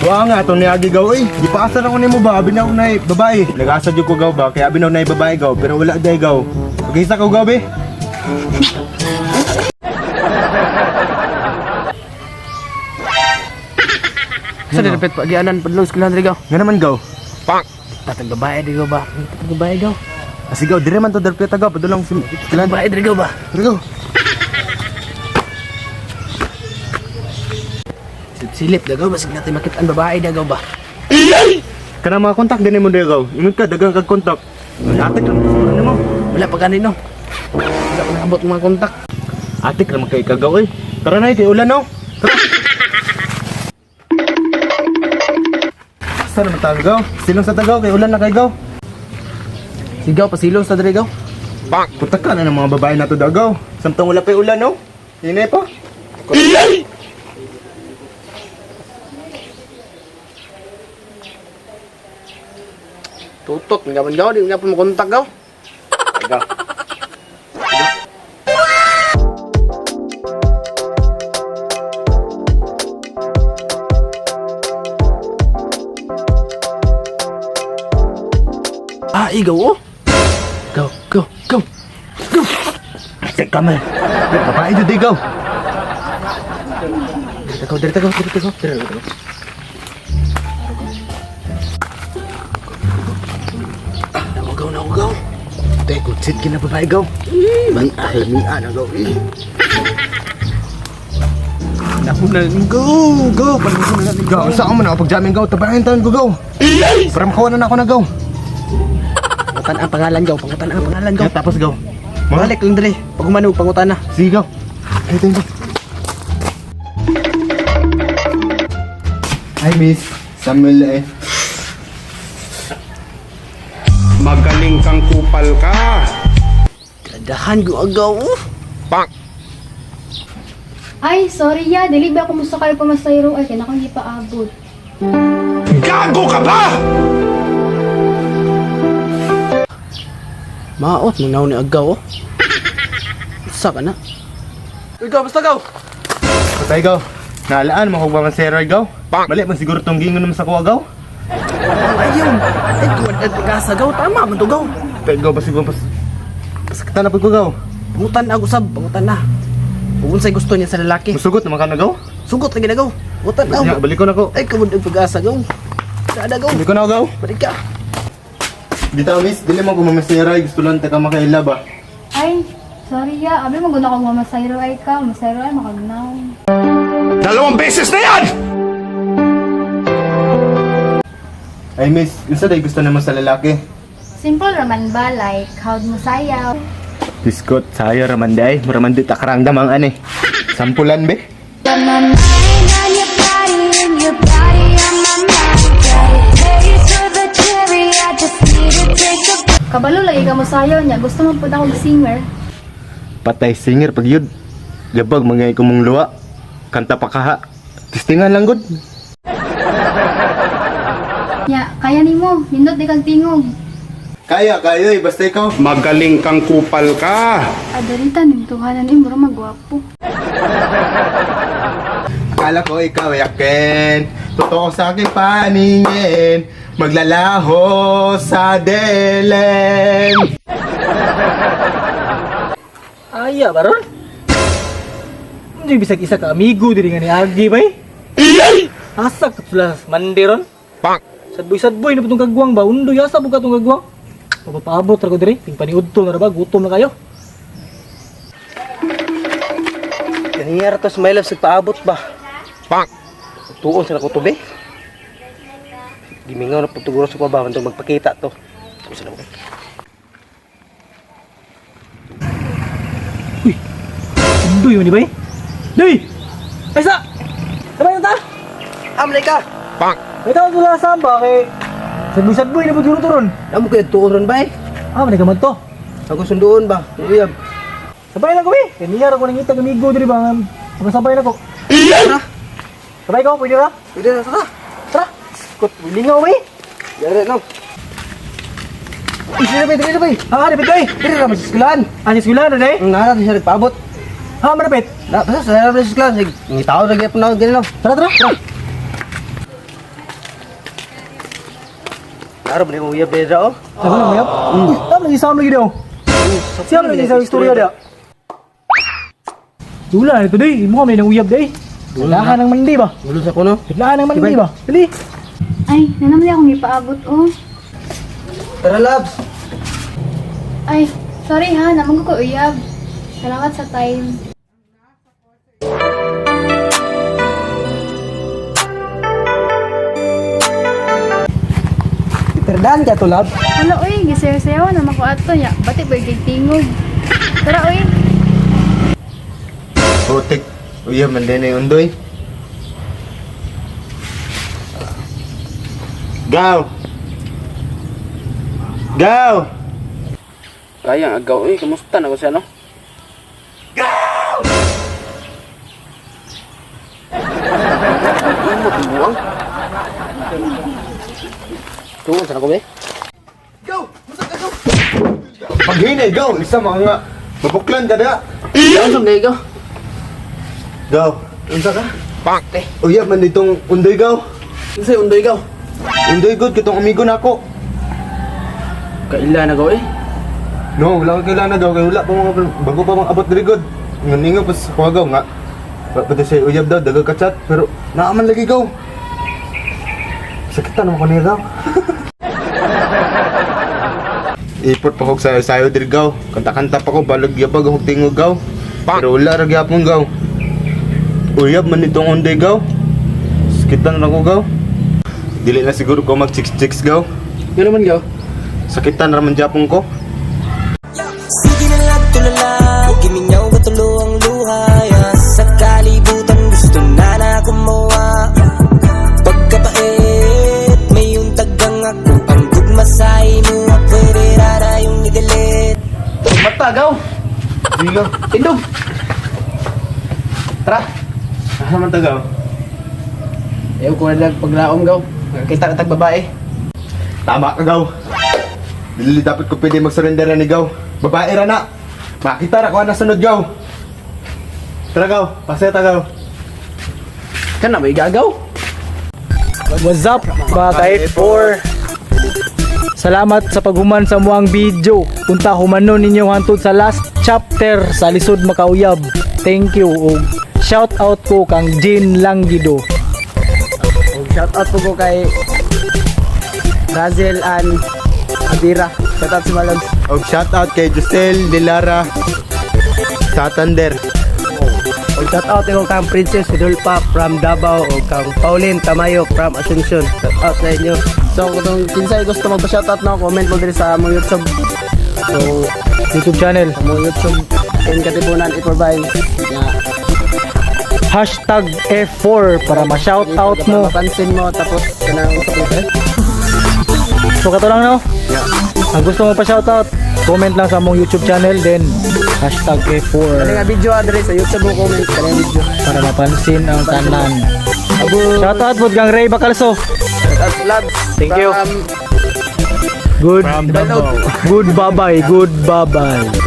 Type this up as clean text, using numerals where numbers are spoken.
Wa nga atong niagi gaw eh. Gipaasa na ko nimo ba, abi na ako nay babae. Nag-asa jud ko gaw ba, kaya abi na ako nay babae gaw, pero wala day gaw. Pagisa ko gaw be. Sa dapat pagianan padlong eskwelahan diri gaw. Nga naman gaw. Tatag babae diri gaw ba? Tatag babae gaw. Asi gaw, dire man to darpeta gaw, padulong si Tatag babae diri gaw ba? Dire gaw. Silip dagaw basig natin makita ang babae dagaw ba? Kana mga kontak din mo dire gaw. Ingon ka daghang kag kontak. Atik ra man nimo. Wala pa gani no. Wala pa naabot mga kontak. Atik ra man kay kagaw eh. Tara na kay ulan no. Tara. Saan naman tayo gaw? Silong sa tagaw kay ulan na kay gaw. Sigaw pasilong sa diri gaw. Puta ka na ng mga babae na to dagaw. Samtang wala pa ulan no. Hinay pa. Tutot nga man gaw di nga pa makontak gaw. Gaw. Ah, igaw oh. Go, go, go. Go. Teka man. Babae jud gaw. Dito ko, dito ko, dito ko, dito ko. Naugaw, naugaw. Te, kutsit kina babae gaw. Bantay lamian na gaw. Eh. Naku na, go, go. Panahon na natin. Gaw, saan mo na pag jamming gaw? Tabahin taon ko gaw. Para makawa na ako na gaw. Pangutan ang pangalan gaw, pangutan ang pangalan gaw. Kaya tapos gaw. Balik lang dali. Pag umanog, pangutan na. Sige gaw. Ay, thank you. Hi, miss. Samuel eh. Magaling kang kupal ka. Gradahan go agaw. Oh. Ay, sorry ya. Dili ba kumusta kayo pamasayro? Ay, kaya akong ipaabot. Gago ka ba? Maot mo naon ni agaw. Oh. Sa ka na. Uy, gaw, basta gaw. Patay gaw. Naalaan mo kung ba gaw. Mali man siguro tong gingon naman sa kuwa gaw. Ayun. Ay, kuwan at pag-asa gaw. Tama man to gaw. Patay gaw basig pas. Pasaktan na pag ko gaw. Pangutan na usab, pangutan na. Kung unsay gusto niya sa lalaki. Musugot naman ka na gaw. Sugot lagi na gaw. Pangutan na. Ya, balik ko na ko. Ay, kumod ang pag-asa gaw. Sada gaw. Balik ko na gaw. Balik ka. Dito miss, dili mo kumamasera, gusto lang taka makaila ba. Ay, sorry ya. Abi mo guna kong mamasayro ay ka. Masayro ay makagnaw. Dalawang beses na yan! Ay miss, unsa day gusto naman sa lalaki? Simple raman ba? Like, how mo sayaw? Biskot, sayo raman day, muraman di takarangdam ang ani. Sampulan be. Got my mind on your body and your body on my mind. Got a taste for the cherry, I just need to take a Kabalo lagi ka mo sayaw niya. Gusto mo po akong singer. Patay singer pag yun. Gabag mga ikumong luwa. Kanta pa kaha. Tistingan lang gud. Nya, kaya nimo. Nindot di kag tingog. Kaya kayo eh, basta ikaw. Magaling kang kupal ka. Adarita, nimtuhanan ni mura magwapo. Akala ko ikaw ay akin. Totoo sa akin paningin. Maglalaho sa delem. Aya baron. Hindi bisag isa ka amigo diri nga ni Agi bay. Asa ka sila sa Monday ron? Pak! Sadboy-sadboy na putong kagwang ba? Undoy asa po ka tong kagwang? Papaabot ra ko diri, ting paniudto na ra ba? Gutom na kayo. Kaniyara to sa my love, paabot ba? Pak! Tuon sa ko tubi. Gimingaw na putuguro sa kwaba, itong magpakita to. Tuon sa ko. Uy. Undoy man ni bay. Day. Ay sa. Sabay na ta. Amlay ka! Pak! May tawag sila sa samba kay sadboy-sadboy na puturo to ron. Amo kayo tuon ron bay? Ah, man ka to. Ako sunduon ba? Uyab. Sabay lang ko eh. Kaniyara ko nangita amigo diri ba? Magkasabay na ko. Tara! Sabay ko, pwede ra? Pwede na, tara! Tara. Skot, wilingaw bay. Yari no. Uy, sila bay, dili bay. Ah, dili bay. Diri ra man sa eskwelahan. Ah, sa eskwelahan, day. Ang nara siya nagpaabot. Ha, manapit. Na, basta sa Blessed Clan, ngitaw ra gyud na ganino. Tara, tara. Tara. Klaro ba ni uyab dira oh? Sabi na mayap. Uy, tama lagi sama lagi daw. Siya lagi sa istorya dia. Dula na ito day. Imo kami ng uyab day. Dula ka ng mandi ba? Gulo sa kuno. Biglaan ng mandi ba? Dali. Ay, nanamli akong ipaabot oh. Tara, Labs. Ay, sorry ha, naman ko uyab. Salamat sa time. Perdan ka to, Labs. Wala oy, gisayaw-sayaw naman ko ato nya. Bati ba yung tingog. Tara oy. Putik. Uyab man din ay undoy. Gaw. Gaw. Kaya agaw eh, kamusta na ko siya no? Gaw! Buwang. Tungon sa ko be? Paghinay gaw, isa mga nga. Mabuklan ka da. Ano sa gaw? Gaw, unsa ka? Pak. Eh, Uyab man ditong undoy gaw. unsay undoy gaw? Undoy good kitong amigo nako. Kaila na gaw eh. No, wala ko kailangan gaw kay wala pa mga bago pa mga abot diri good. Nganinga pa sa kuha gaw nga. Pati siya uyab daw daga ka chat pero naaman lagi gaw. Sakitan ako niya gaw. Ipot pa kog sayo-sayo diri gaw. Kanta-kanta pa ko balag yabag og tingog gaw. Pero wala ra gyapon gaw. Uyab man itong unday gaw. Sakitan na ko gaw. Dili na siguro ko mag chicks chicks gaw. Ngano man gaw? Sakitan ra man gyapon ko. Sige na lang tulala, giminyaw ka tulo ang luha ya. Sa kalibutan gusto na na gumawa. Pagkabait, may untagang ako. Ang gugma sa imo, pwede rara yung igalit. Mata gaw. Sige gaw. Tindog. Tara. Asa man ta gaw? Ayaw ko na lang paglaom gaw. Kita ka tag babae. Tama ka, Gaw. Dili dapat ko pwede magsurrender na ni Gaw. Babae ra na. Makita ra ko na sunod, Gaw. Tara, Gaw. Paseta, Gaw. Kana ba igagaw? What's up mga ka-F4? Salamat sa paghuman sa muang video. Punta humanon ninyo hantod sa last chapter sa Lisod Makauyab. Thank you ug shout out ko kang Jean Langido. Shout out po ko kay Razel and Abira. Shout out sa Malons. Og shout out kay Giselle Dilara Santander. Og shout out ko kang Princess Rodolfa from Davao o kang Pauline Tamayo from Asuncion. Shout out sa inyo. So kung kinsay gusto magpa-shout out no, comment mo diri sa among YouTube. So YouTube channel. among YouTube in Katipunan i-provide. Yeah. #F4 para ma-shout out mo. Mapansin mo tapos kanang So kato lang no? Ang gusto mo pa shout out, comment lang sa among YouTube channel then Kani #F4 nga video diri sa YouTube mo comment kani video. para mapansin ang tanan. Shout out po kang Ray Bacalso. Shout out Labs. Thank you. From Good. Good bye-bye. Good bye-bye.